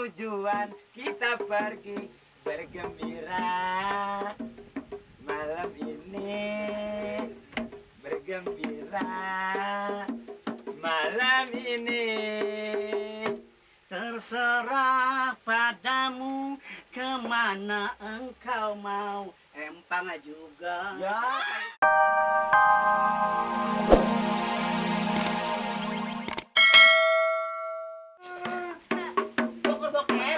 tujuan kita pergi bergembira malam ini, bergembira malam ini. Terserah padamu kemana engkau mau, empang juga. Ya. Boker-boker.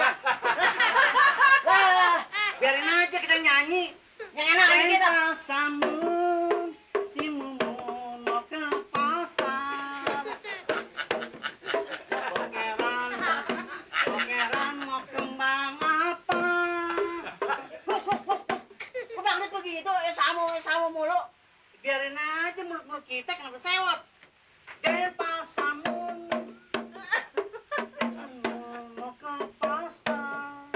Biarin aja kita nyanyi. Yang enak lagi kita. Samun, si Mumun mau ke pasar. Bokeran, bokeran mau kembang apa? Bos. Kok dangdut begitu? Samu mulu. Biarin aja mulut-mulut kita kenapa sewot. Dari pasamun, mau ke pasar.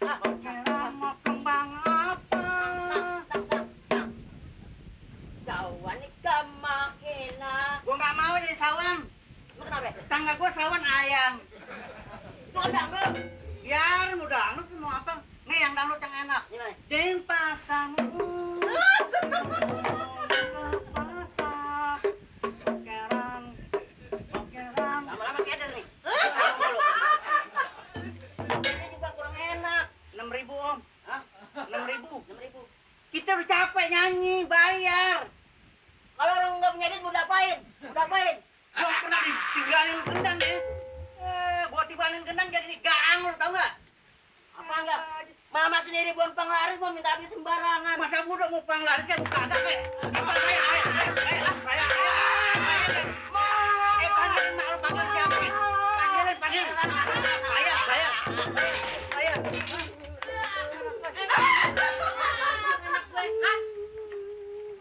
Bokeran mau kembang apa? Sawan ikan makina. Gua nggak mau jadi sawan. Lu kenapa? Tangga gua sawan ayam. Itu kan dangdut. Biar mau dangdut mau apa? Nih yang dangdut yang enak. Gimana? Den pasamun, ke pasar. Bokeran. Lama-lama keder nih. Samu mulu. Ini juga kurang enak. 6.000 om. Hah? 6.000. 6.000. Kita udah capek nyanyi, bayar. Kalau orang nggak punya duit mau diapain? Gua pernah ditinggalin gendang deh. Gua tibalin gendang jadi gaang lu tau nggak? Apa enggak? Mama sendiri bukan penglaris mau minta duit sembarangan. Masa budak mau panglaris kan buka agak kayak. Apa kayak panggilin mak lu panggil siapa nih? Panggilin. Bayar.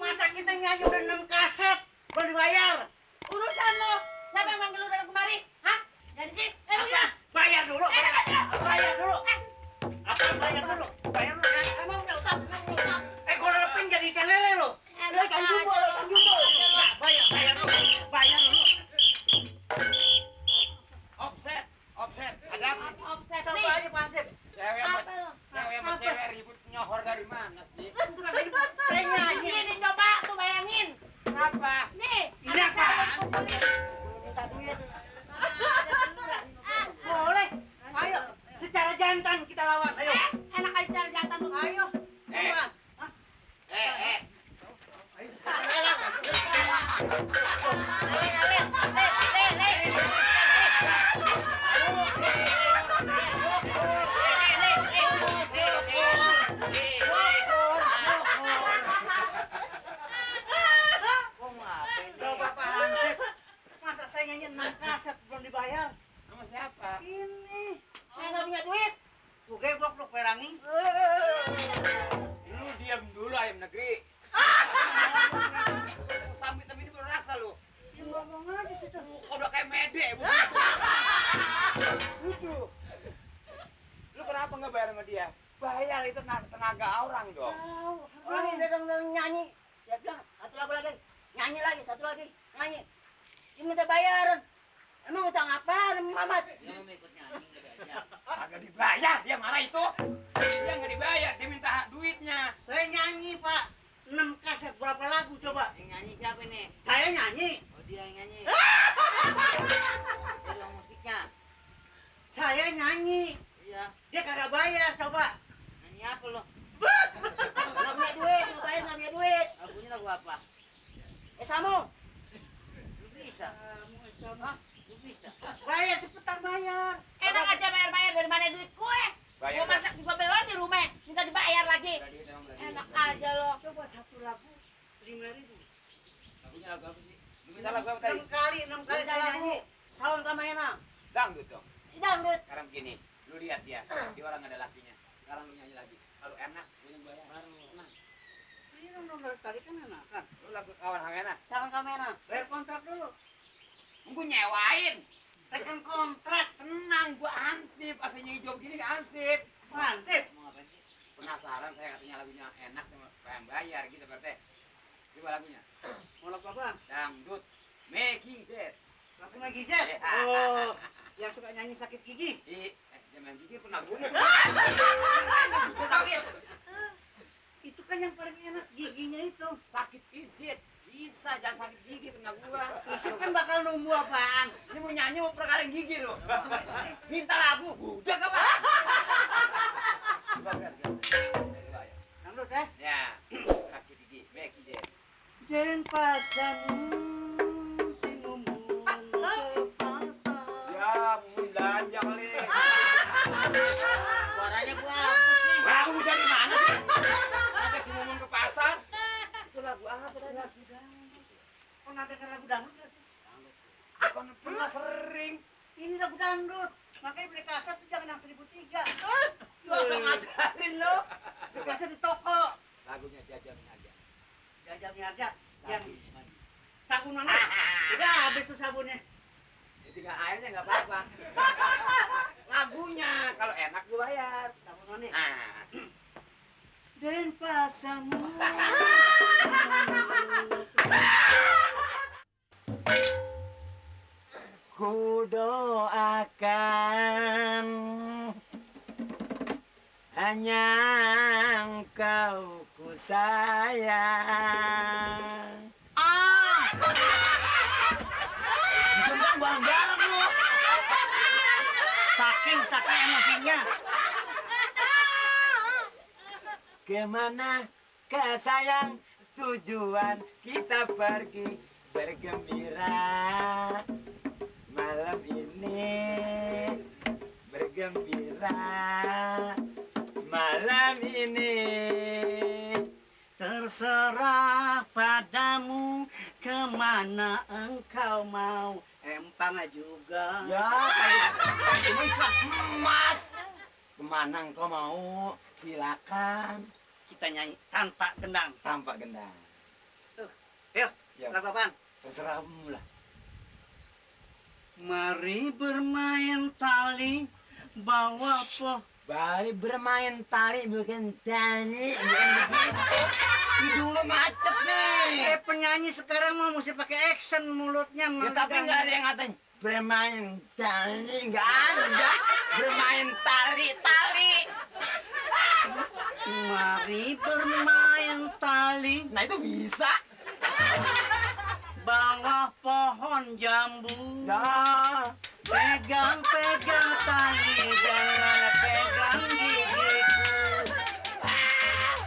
Masa kita nyanyi udah 6 kaset belum dibayar? Urusan lo, siapa yang manggil lu datang kemari? Hah? Jadi sih, Apa? Bayar dulu. Bayar dulu. Bayar dulu kan? Emang udah utang? Gua lepin jadi ikan lele lo. Lo ikan jumbo. Bayar dulu. Offset. Ada apa? offset Coba nih. aja pasir. Cewek Apa lo? sama cewek ribut nyohor dari mana sih? Bukan ribut. Saya nyanyi. Ini coba tuh bayangin. Kenapa? Nih, Ini anak saya apaan? kumpulin. Minta duit. Boleh. Ayo. Secara jantan kita lawan. Ayo. Enak aja cari jantan lu. Ayo. Eh. Bukan. Coba Pak Hansip. Masa saya nyanyi 6 kaset belum dibayar? Sama siapa? Ini. Saya nggak punya duit. Tuh gebok lu perangi. Lu diam dulu ayam negeri. Sampai tapi ini baru rasa lu. Ya ngomong aja situ. Udah kayak mede, Bu. Lucu. Lu kenapa nggak bayar sama dia? Bayar itu tenaga orang dong. Tahu. Orang yang datang nyanyi. Saya bilang satu lagu lagi. Nyanyi lagi, satu lagi. Nyanyi. Dia minta bayaran. Emang utang apa, Mamat? Kagak dibayar, dia marah itu. Dia nggak dibayar, dia minta duitnya. Saya nyanyi Pak. 6 kaset berapa lagu coba? Yang nyanyi siapa nih? Saya nyanyi. Oh dia yang nyanyi. Dia musiknya. Saya nyanyi. Iya. Dia kagak bayar coba. Nyanyi apa lo? Nggak punya duit, nggak bayar, nggak punya duit. Lagunya lagu apa? Samu. Lu bisa. Hah? Lu bisa. Bayar cepetan bayar. Enak aja bayar-bayar dari mana duit gue. Bayar. Gue masak juga belon di rumah, minta dibayar lagi. Enak aja lo. Coba satu lagu 5.000. Lagunya lagu apa sih? Lu minta lagu apa tadi? 6 kali Minta saya lagu. nyanyi. Sawan Kamayana. Dangdut dong. Dangdut. Sekarang begini, lu lihat dia orang ada lakinya. Sekarang lu nyanyi lagi. Kalau enak, lu yang bayar. Tenang. Ini dong dari tadi kan enakan. Lu lagu kawan enak. Sawan Kamayana. Bayar kontrak dulu. Gua nyewain. Tekan kontrak. Tenang, gua ansip. Aslinya hijau gini gak ansip. Hansip. Mau ngapain sih? Penasaran saya katanya lagunya enak sama pengen bayar gitu Pak Teh. Coba lagunya. Mau lagu apa? Dangdut. Making set. Lagu nggak gigi? Oh, yang suka nyanyi sakit gigi. Jangan gigi pernah gue. Bisa sakit. Itu kan yang paling enak giginya itu. Sakit isit. Bisa, jangan sakit gigi kena gua. Isit kan bakal numbuh apaan? Ini mau nyanyi mau perkara gigi lo. Minta lagu, udah apa? Coba lihat. Dangdut ya. Ya, sakit gigi, baik gigi. Den pasamu si mumun ke pasar. Ya, mau belanja kali. Suaranya gua hapus nih. Wah, bisa di mana sih? Ada si Mumun ke pasar. Itu lagu apa tadi? Lagu dangdut. Pernah dengar lagu dangdut gak sih? Bukan pernah sering. Ini lagu dangdut. Makanya beli kaset tuh jangan yang 1003. Masa ngajarin lo? Beli kaset di toko. Lagunya jajanin aja. Jajarnya aja. Yang Sabun mandi. sabun mana? Udah habis tuh sabunnya. Ya, tinggal airnya nggak apa-apa. Lagunya kalau enak gue bayar. Sabun mana? Nah, Den pasamu. ku doakan hanya engkau ku sayang. Jangan banggar lu. Saking emosinya. Kemana kah sayang tujuan kita pergi bergembira malam ini bergembira malam ini. Terserah padamu kemana engkau mau. Empang juga. Ya kayak ini ikan emas. Kemana engkau mau? Silakan. Kita nyanyi tanpa gendang. Tampak gendang. Yuk, Ya. lagu apaan? Terserahmu lah. Mari bermain tali, bawa po. Bali bermain tali bukan tani. Bukan begitu. Hidung lo macet nih. Penyanyi sekarang mau mesti pakai action mulutnya. Ya, tapi nggak ada yang ngatain bermain tali, nggak ada. Bermain tali. Mari bermain tali, Nah itu bisa. bawah pohon jambu. Nah, Pegang tali, jangan pegang gigiku.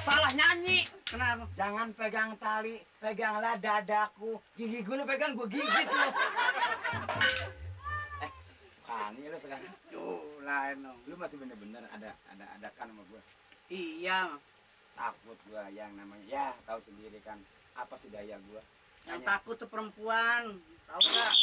salah nyanyi. Kenapa? Jangan pegang tali, peganglah dadaku. Gigi gue lu pegang, gue gigit lu. Wani lu sekarang. Tuh, lain dong. Lu masih bener-bener ada kan sama gue. Iya, Takut gue yang namanya, ya tahu sendiri kan apa sih daya gue. yang takut tuh perempuan. Tahu nggak?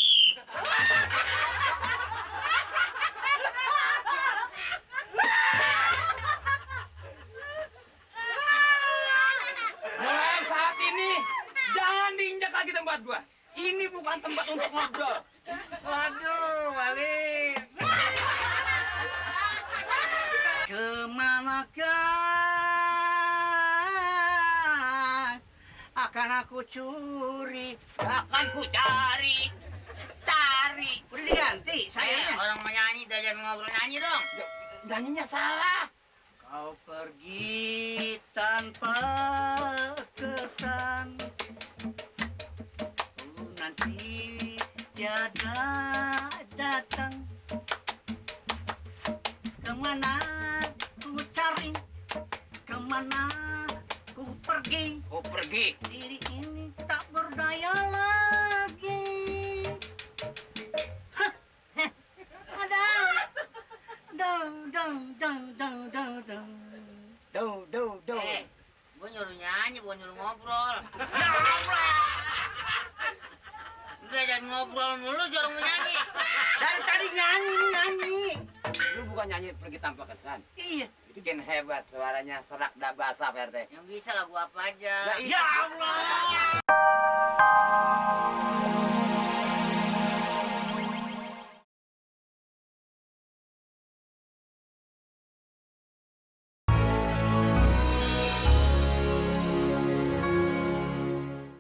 Mulai saat ini jangan diinjak lagi tempat gue. Ini bukan tempat untuk ngobrol. Waduh, Wali. Kemanakah akan aku curi? Akan ku cari. Udah diganti sayangnya. Orang mau nyanyi, jangan ngobrol nyanyi dong. Nyanyinya salah. Kau pergi tanpa kesan. Nanti tiada datang. Kemana ku cari? Kemana ku pergi? Oh pergi. Diri ini tak berdaya lagi. Hah, ada. Dang. Do. Gue nyuruh nyanyi, bukan nyuruh ngobrol. Udah jangan ngobrol mulu, jarang menyanyi. Dari tadi nyanyi. Lu bukan nyanyi pergi tanpa kesan. Iya. Itu kan hebat suaranya serak dak basah Pak RT. Yang bisa lagu apa aja. Ya, Ya Allah.